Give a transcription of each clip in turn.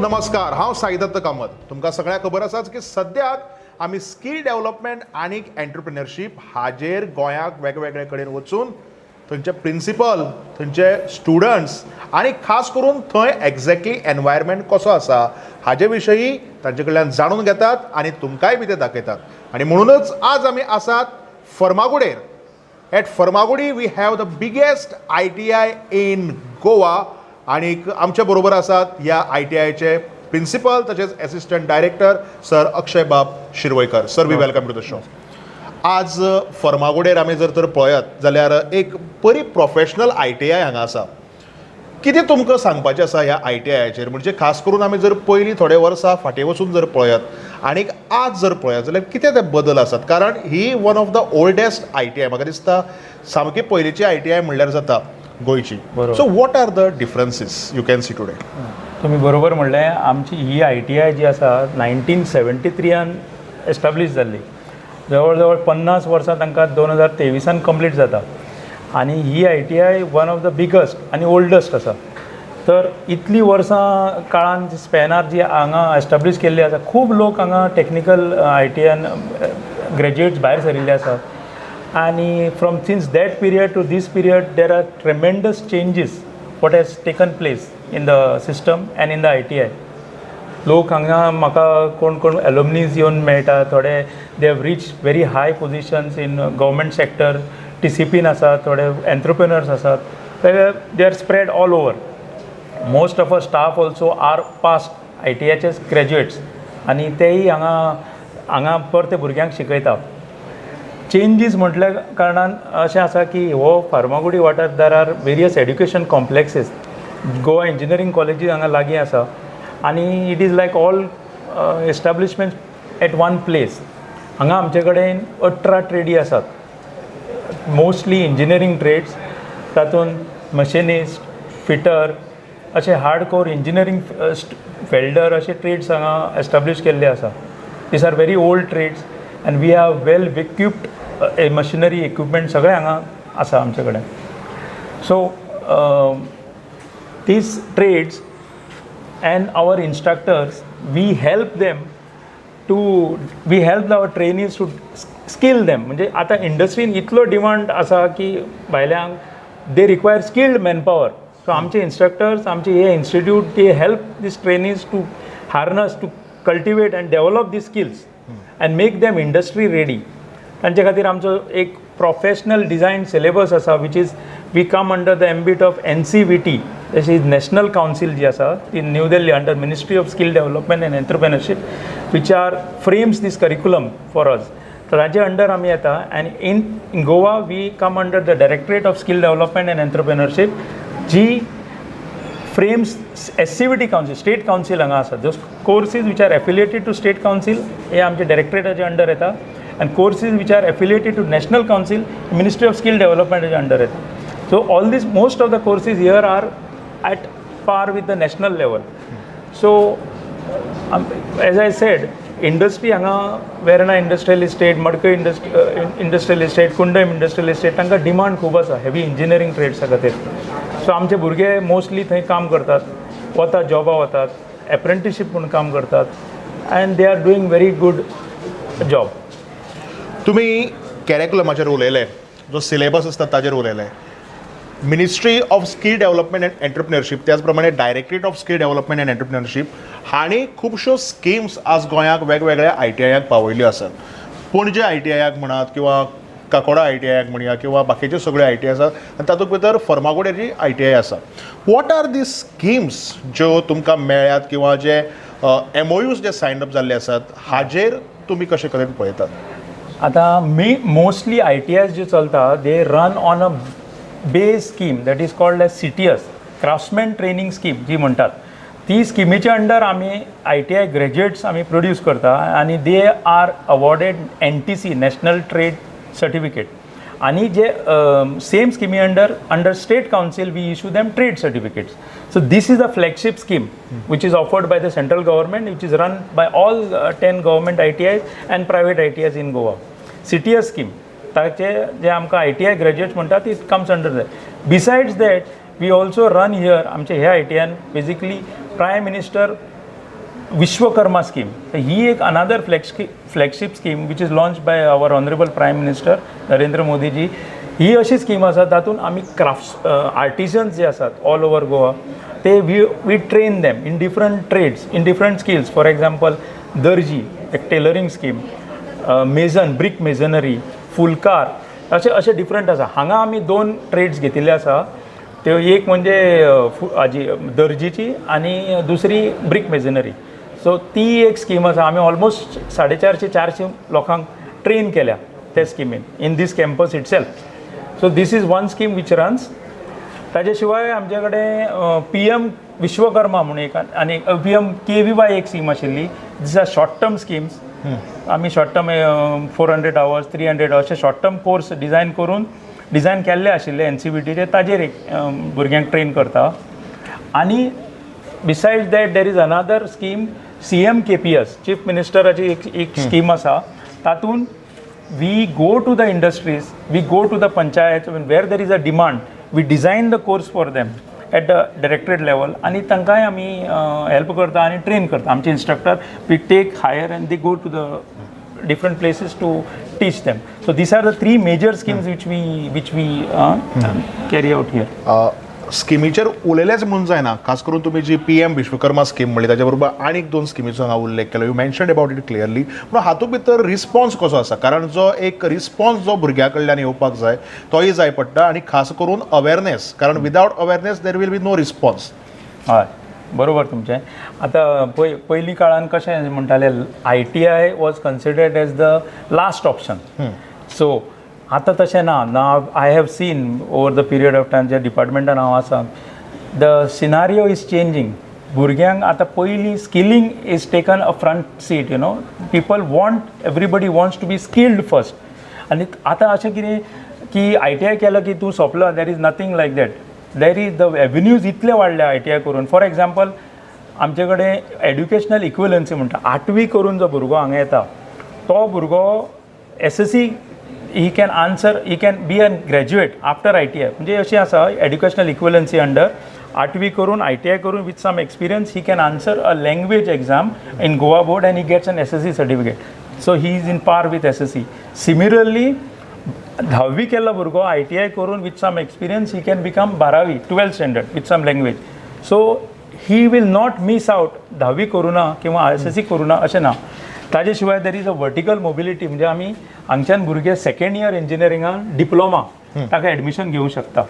नमस्कार, हांव साईदत्त कामत. तुमकां सगळ्यांक खबर आसाच की सद्याक आमी स्कील डेव्हलपमेंट आनी एंटरप्रिनरशीप हाजेर गोंयाक वेगवेगळे कडेन वचून थंयचे प्रिंसिपल, थंयचे स्टुडंट्स आनी खास करून थंय एग्जॅक्टली एनवायरमेंट कसो आसा हाजे विशयी तांचे कडल्यान जाणून घेतात आनी तुमकांय बी ते दाखयतात. आनी म्हणूनच आज आमी आसात फर्मागुडेर. At Farmagudi we have the biggest ITI in Goa आणि आमच्या बरोबर आसात ह्या आयटीआयचे प्रिन्सिपल तशेंच एसिस्टंट डायरेक्टर सर अक्षय बाब Shirvaikar. Sir, we welcome to the show. आज फर्मागुडेर आमी जर तर पळयत जाल्यार एक बरी प्रोफेशनल आयटीआय हांगा आसा. कितें तुमकां सांगपाचें आसा ह्या आयटीआयचेर? म्हणजे खास करून आमी जर पयलीं थोडे वर्सां फाटीं वचून जर पळयत आनीक आज जर पळयत जाल्यार कितें ते बदल आसात? कारण ही one of the oldest ITI, म्हाका दिसता सामकी पयलींची आयटीआय म्हणल्यार जाता गोंयची. बरोबर. So what are the differences you can see today? तुम्ही बरोबर म्हणलें. आमची ही आयटीआय जी आसा, 1973न एस्टाब्लीश जाल्ली. जवळ जवळ 50 वर्सां तांकां 2023न कंप्लीट जाता आनी ही ITI one of the biggest आनी ओल्डस्ट आसा. तर इतलीं वर्सां काळान स्पॅनार जी हांगा एस्टाब्लीश केल्ली आसा, खूब लोक हांगा टॅक्निकल आयटीआयन ग्रॅज्युएट्स भायर सरिल्ले आसात आनी from since that period to this period there are tremendous changes what has taken place in the system and in the ITI. लोक हांगा म्हाका कोण कोण एलुमनीज येवन मेळटा. थोडे they have reach very high positions in government sector, टीसीपीन आसात, थोडे एंटरप्रेनर्स आसात. They are spread all over. Most of our staff also are past आयटीआयचेच graduates आनी तेय हांगा हांगा परते भुरग्यांक शिकयता. चेंजीस म्हटल्या कारणान अशें आसा की हो फार्मागुडी वाठार, there are various education complexes. Goa Engineering colleges हांगा लागीं आसा आनी it is like all establishment at one place. हांगा आमचे कडेन 18 ट्रेडी आसात, मोस्टली इंजिनियरींग ट्रेड्स. तातूंत मशिनिस्ट, फिटर अशे हार्ड कोर इंजिनियरींग, वेल्डर अशे ट्रेड्स हांगा एस्टाब्लीश केल्ले आसा. These are very old trades and we have well equipped machinery, equipment सगळें हांगा आसा आमचे कडेन. So these trades and our instructors, we help our trainees to skill them. म्हणजे आतां इंडस्ट्रीन इतलो डिमांड आसा की भायल्यांक they require skilled manpower. So आमचे इन्स्ट्रक्टर्स, आमचे हे इन्स्टिट्यूट, ते help these trainees to harness, to cultivate and develop the skills and make them industry ready. तांचे खातीर आमचो एक प्रोफेशनल डिझायन सिलेबस आसा, which is we come under the ambit of NCVT. तशी नॅशनल कावन्सील जी आसा ती New Delhi, under Ministry of Skill Development and Entrepreneurship, which are frames this curriculum for us. तर ताजे अंडर आमी येता आनी in Goa we come under the Directorate of Skill Development and Entrepreneurship, ji frames SCVT council, state council हांगा आसा. Those courses which are affiliated to state council हे आमचे डायरेक्टरेटाचे under येता आनी courses which are affiliated to national council, Ministry of Skill डेव्हलपमेंटाच्या under येता. So all these, most of the courses here are at par with the national level. So as I said, industry हांगा Verna industrial estate, Madkai industrial estate, Kundem industrial estate, तांकां demand खूब आसा heavy engineering ट्रेड्सा खातीर. So आमचे भुरगे mostly थंय काम करतात, वतात, जॉबा वतात, एप्रेंटिशीप म्हूण काम करतात and they are doing very good job. तुमी कॅरिक्युलमाचेर उलयले, जो सिलेबस आसता ताजेर उलयले. Ministry of Skill Development and Entrepreneurship, त्याच प्रमाणे Directorate of Skill Development and Entrepreneurship हांणी खुबश्यो स्किम्स आज गोंयाक वेगवेगळ्या आयटीआयाक पावयल्यो आसात. पणजे आयटीआयाक म्हणात किंवा काकोडा आयटीआयाक म्हणया किंवा बाकीच्यो सगळ्यो आयटीआय आसात आनी तातूंत भितर फर्मागुडेची आयटीआय आसा. What are these schemes ज्यो तुमकां मेळ्ळ्यात किंवा जे एमओयूज जे सायन अप जाल्ले आसात, हाजेर तुमी कशे कडेन पळयतात? आतां मे मोस्टली आयटीआयज ज्यो चलता, they run on a base scheme that is called as CTS, Craftsman Training Scheme जी म्हणटात. ती स्किमीच्या अंडर आमी आयटीआय ग्रॅज्युएट्स आमी प्रोड्यूस करता आनी they are awarded NTC, National Trade Certificate. आनी जे same स्किमी under state council we issue them trade certificates. So this is a flagship scheme which is offered by the central government, which is run by all 10 government ITIs and private ITIs in Goa. CTS scheme ताचे जे आमकां ITI graduates म्हणटात, it comes under that. Besides that, we also run here आमचे ह्या आयटीआयन basically Prime Minister Vishwakarma scheme ही एक another flagship scheme which is launch by our honourable Prime Minister Narendra Modiji. ही अशी scheme आसा तातूंत आमी क्राफ्ट्स आर्टिजन्स जे आसात ऑल ओवर गोवा ते we train them in different trades, in different skills. For example, दर्जी, एक tailoring scheme, mason, brick masonry, फुलकार, अशे अशे डिफरंट आसा. हांगा आमी दोन ट्रेड्स घेतिल्ले आसा, त्यो एक म्हणजे हाजी दर्जीची आनी दुसरी ब्रीक मेजनरी. सो ती एक स्कीम आसा. आमी ऑलमोस्ट साडे चारशे चारशे लोकांक ट्रेन केल्या ते स्किमीन in this campus itself. So this is one scheme which runs. ताजे शिवाय आमचे कडेन पी एम विश्वकर्मा म्हणून एक आनी P M K V Y एक स्कीम आशिल्ली. These are short term schemes. आमी short term 400 hours, 300 hours अशे शॉर्ट टर्म कोर्स डिजायन करून डिजायन केल्ले आशिल्ले एन सी व्ही टीचे, ताजेर एक भुरग्यांक ट्रेन करता. आनी besides that, there is another scheme, CMKPS, chief मिनिस्टराची एक एक स्कीम आसा. तातूंत we go to the industries, we go to the panchayat where there is a demand, we design the course for them at the directorate level आनी तांकांय आमी help करता आनी train करता. आमचे instructor we take hire and they go to the different places to teach them. So these are the three major schemes which we carry out here. स्किमीचेर उलयलेच म्हणून जायना. खास करून तुमी G P M Vishwakarma scheme म्हणली, ताच्या बरोबर आनीक दोन स्किमीचो हांगा उल्लेख केलो. You mention about it clearly. पूण हातूंत भितर रिस्पॉन्स कसो आसा? कारण जो एक रिस्पॉन्स जो भुरग्या कडल्यान येवपाक जाय तोय जाय पडटा आनी खास करून अवेरनेस, कारण without awareness there will be no response. हय, बरोबर तुमचें. आतां पय, पयलीं काळान कशें म्हणटाले, ITI was considered as the last option. So आतां तशें ना. ना, I have seen over the period of time, जे डिपार्टमेंटान हांव आसा, the scenario is changing. भुरग्यांक आतां पयलीं skilling is taken a front seat. People want, everybody wants to be skilled first. आनी आतां अशें कितें की I T I केलं की तूं सोंपलो, there is nothing like that. There is the avenues इतले वाडले I T I करून. फॉर एग्जाम्पल, आमचे कडेन एड्युकेशनल इक्विलन्सी म्हणटा. आठवी करून जो भुरगो हांगा येता, तो भुरगो SSC he can answer, he can be a graduate after ITI. म्हणजे अशी आसा एड्युकेशनल इक्विलन्सी अंडर, आठवी करून I T I करून with some experience he can answer a language exam in Goa board and he gets an SSC certificate. So he is in par with SSC. Similarly, धावी केल्लो भुरगो I T I करून with some experience he can become बारावी, 12th standard with some language. So he will not miss out. धावी करूं ना किंवा S S C करूं ना अशें ना. ताजे शिवाय there is a vertical mobility, म्हणजे आमी हांगच्यान भुरगे सेकंड इयर इंजिनियरिंगान डिप्लोमा ताका एडमिशन घेवंक शकता.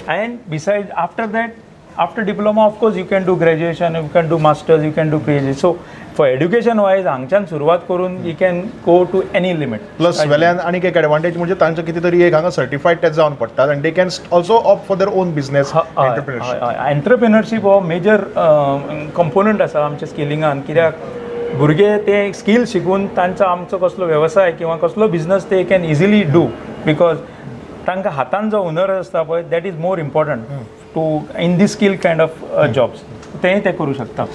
And beside, after that, after diploma, of course you can do graduation, you can do masters, you can do PhD. So for education wise, हांगच्यान सुरवात करून you can go to any limit. Plus वेल्यान आनीक एक advantage म्हणजे तांचे कितें तरी एक हांगा सर्टिफायड ते जावन पडटात आनी they can also opt for their own business, entrepreneurship. Entrepreneurship हो मेजर कंपोनंट आसा आमच्या स्किलिंगान, कित्याक भुरगे ते स्कील शिकून तांचो आमचो कसलो वेवसाय किंवा कसलो बिजनस ते can easily do, because तांकां हातान जो हुनर आसता पळय, that is more important to in this skill kind of jobs. तेंय ते करूं शकता.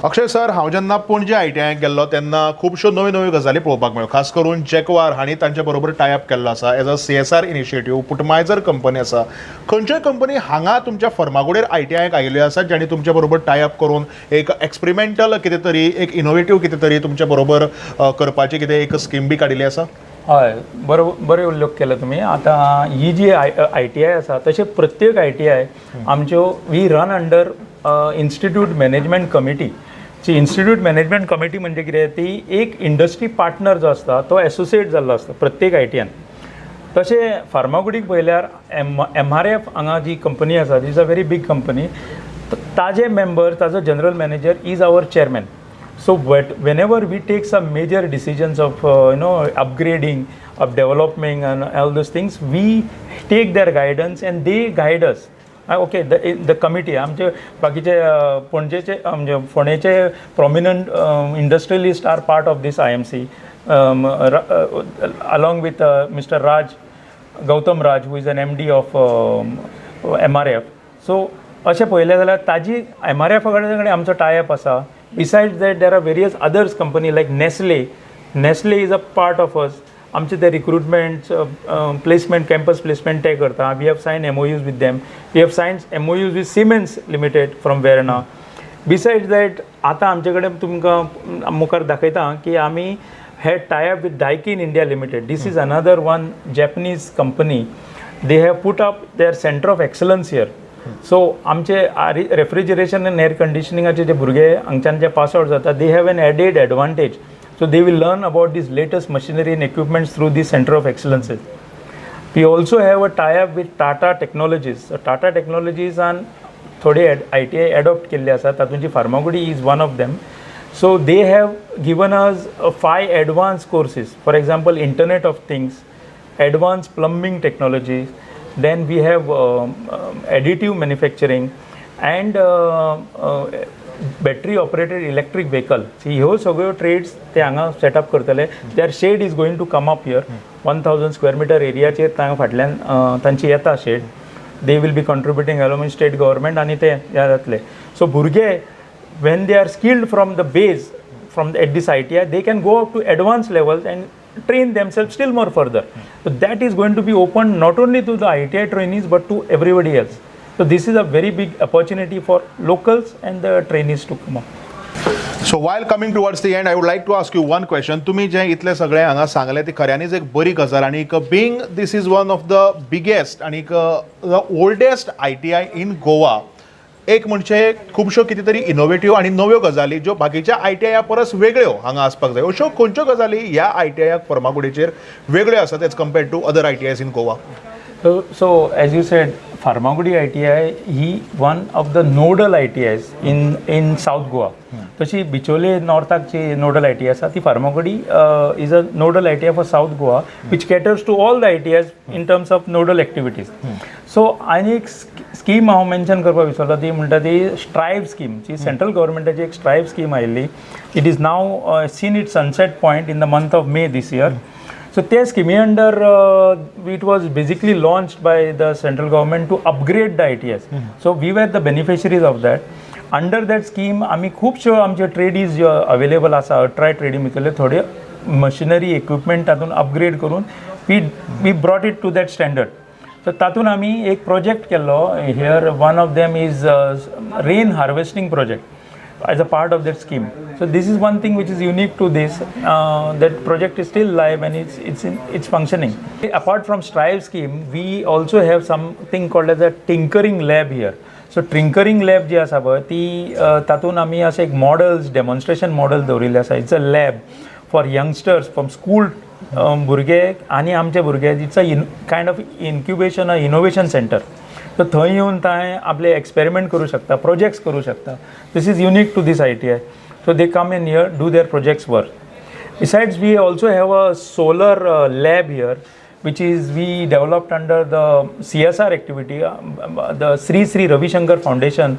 अक्षय सर, हांव जेन्ना पणजे I T आयक गेल्लो तेन्ना खुबश्यो नव्यो नव्यो गजाली पळोवपाक मेळ्ळ्यो. खास करून जॅकवार हांणी तांचे बरोबर टाय अप केल्लो आसा as a CSR initiative. पुटमायझर कंपनी आसा. खंयच्योय कंपनी हांगा तुमच्या फर्मागुडेर I T आयक आयिल्ल्यो आसात ज्यांणी तुमच्या बरोबर टाय अप करून एक एक्सपेरिमेंटल कितें तरी, एक इनोवेटीव कितें तरी तुमच्या बरोबर करपाची कितें एक स्कीम बी काडिल्ली आसा? हय, बरो बरें उल्लेख केलो तुमी. आतां ही जी आय I T I आसा, तशें प्रत्येक I T I आमच्यो we run under institute management committee. ची इन्स्टिट्यूट मॅनेजमेंट कमिटी म्हणजे कितें, ती एक इंडस्ट्री पार्टनर जो आसता तो एसोसिएट जाल्लो आसता प्रत्येक I T आयन. तशें फार्मागुडीक पळयल्यार एम एम आर एफ हांगा जी कंपनी आसा, is a very big company. ताजे मेंबर, ताजो general manager is our chairman. So whenever we take some major decisions of upgrading, of developing and all those things, we take their guidance and they guide us. Okay, the committee, आमचे बाकीचे पणजेचे म्हणजे फोंडेचे prominent industrialist are part of this IMC, along with Mr. Raj Gautam Raj, who is an MD of MRF. So अशें पळयलें जाल्यार ताजी M R एफा कडेन आमचो टायअप आसा. Besides that, there are various others company like Nestle. Nestle is a part of us. आमचे ते रिक्रुटमेंट, प्लेसमेंट, कॅम्पस प्लेसमेंट ते करता. We have sign MOUs with them. We have signed MOUs with Siemens Limited from Verna. बिसायड that, आतां आमचे कडेन तुमकां मुखार दाखयता की आमी had tie up with Daikin India Limited. This is another one Japanese company. They have put up their center of excellence here. So आमचे refrigeration आनी एअर कंडिशनिंगाचे जे भुरगे हांगच्यान जे पास आउट जाता, they have an added advantage. So they will learn about this latest machinery and equipments through this center of excellences. We also have a tie up with Tata Technologies. Tata टेक्नॉलॉजीजान थोडे ITI adopt केल्ले आसा, तातूंची Farmagudi is one of them. So they have given us five advance courses, for example, Internet of Things, advance plumbing technology, then we have additive manufacturing and battery operated electric vehicle. ह्यो सगळ्यो trades ते हांगा setup करतले. Their shed is going to come up here. 1000 square meter एरियाचेर तांगा फाटल्यान तांची येता shed. They will be contributing along with state government आनी ते हे जातले. सो भुरगे, when they are skilled from the base, from at this ITI, they can go up to advanced levels and train themselves still more further. So that is going to be open not only to the ITI trainees but to everybody else. So this is a very big opportunity for locals and the trainees to come up. So while coming towards the end, I would like to ask you one question. तुमी जें इतलें सगळें हांगा सांगलें ती खऱ्यांनीच एक बरी गजाल आनी being this is one of the biggest आनी the oldest ITI in Goa, एक म्हणजे खुबश्यो कितें तरी इनोवेटीव आनी नव्यो गजाली ज्यो बाकीच्या आयटीआया परस वेगळ्यो हांगा आसपाक जाय, अश्यो खंयच्यो गजाली ह्या आयटीआयाक फर्मागुडीचेर वेगळ्यो आसात as compared to other ITIs in Goa? So as you said, Farmagudi ITI he one of the nodal ITIs in South Goa. तशी बिचोले नॉर्थाक जी नोडल आयटीआय आसा, ती Farmagudi is a nodal ITI for South Goa, which caters to all the ITIs in terms of nodal activities. So आनी एक scheme हांव mention करपाक विसरलो, ती म्हणटा ती स्ट्रायव स्कीम, जी सेंट्रल गव्हर्मेंटाची एक स्ट्रायव स्कीम आयिल्ली. It is now seen its sunset point in the month of May this year. So ते स्किमी under, it was basically launched by the central government to upgrade the ITIs. So we were the beneficiaries of that. Under that scheme आमी खुबश्यो आमचे ट्रेडीज ज्यो available आसा, 18 treaty भितरले थोडे machinery equipment तातूंत अपग्रेड करून we brought it to that standard. So तातूंत आमी एक प्रोजेक्ट केल्लो here. One of them is rain harvesting project as a part of that scheme. So this is one thing which is unique to this. That project is still live and it's functioning. Apart from Strive scheme, we also have something called as a tinkering lab here. So tinkering lab जी आसा पळय ती तातूंत आमी अशें एक models, demonstration model दवरिल्ले आसा. It's a lab for youngsters from school भुरगे आनी आमचे भुरगे. It's a in kind of incubation, a innovation center. तर थंय येवन थंय आपले एक्सपेरिमेंट करूं शकता, प्रोजेक्ट्स करूं शकता. This is unique to this ITI. So they come in here, do their projects work. Besides, we also have a solar lab here, which is we developed under the CSR activity. The Sri Sri Ravi Shankar Foundation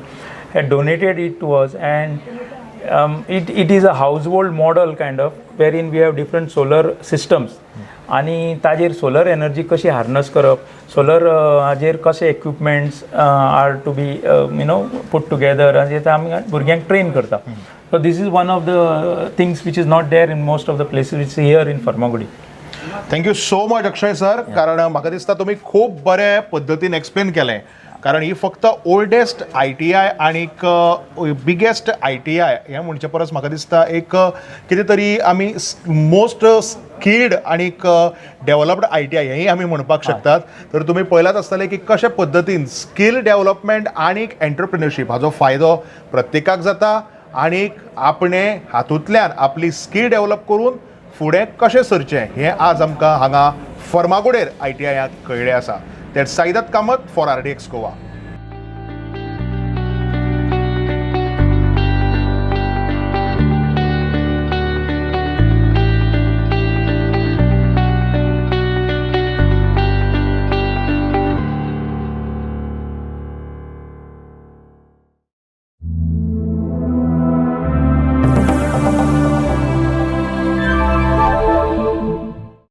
had donated it to us, and it is a household model kind of, wherein we have different solar systems. आनी ताजेर solar energy कशी harness करप, solar हाजेर कशे equipments are to be put together, आनी ते आमी भुरग्यांक ट्रेन करता. So this is one of the things which is not there in most of the places, which here in Farmagudi. Thank you so much, Akshay sir, कारण म्हाका दिसता तुमी खूब बरे पद्दतीन एक्सप्लेन केलें, कारण ही फक्त ओल्डेस्ट आयटीआय आनीक बिगेस्ट आयटीआय हें म्हणचे परस म्हाका दिसता एक कितें तरी आमी मोस्ट स्किल्ड आनीक डेव्हलप्ड आयटीआय हेंय आमी म्हणपाक शकतात. तर तुमी पळयलात आसतलें की कशे पद्दतीन स्कील डेव्हलपमेंट आनीक एंटरप्रिनरशीप हाजो फायदो प्रत्येकाक जाता आनीक आपणे हातूंतल्यान आपली स्कील डेव्हलप करून फुडें कशें सरचें हें आज आमकां हांगा फर्मागुडेर आयटीआयांत कळिल्लें आसा. That Saidat Kamat for RDX Goa.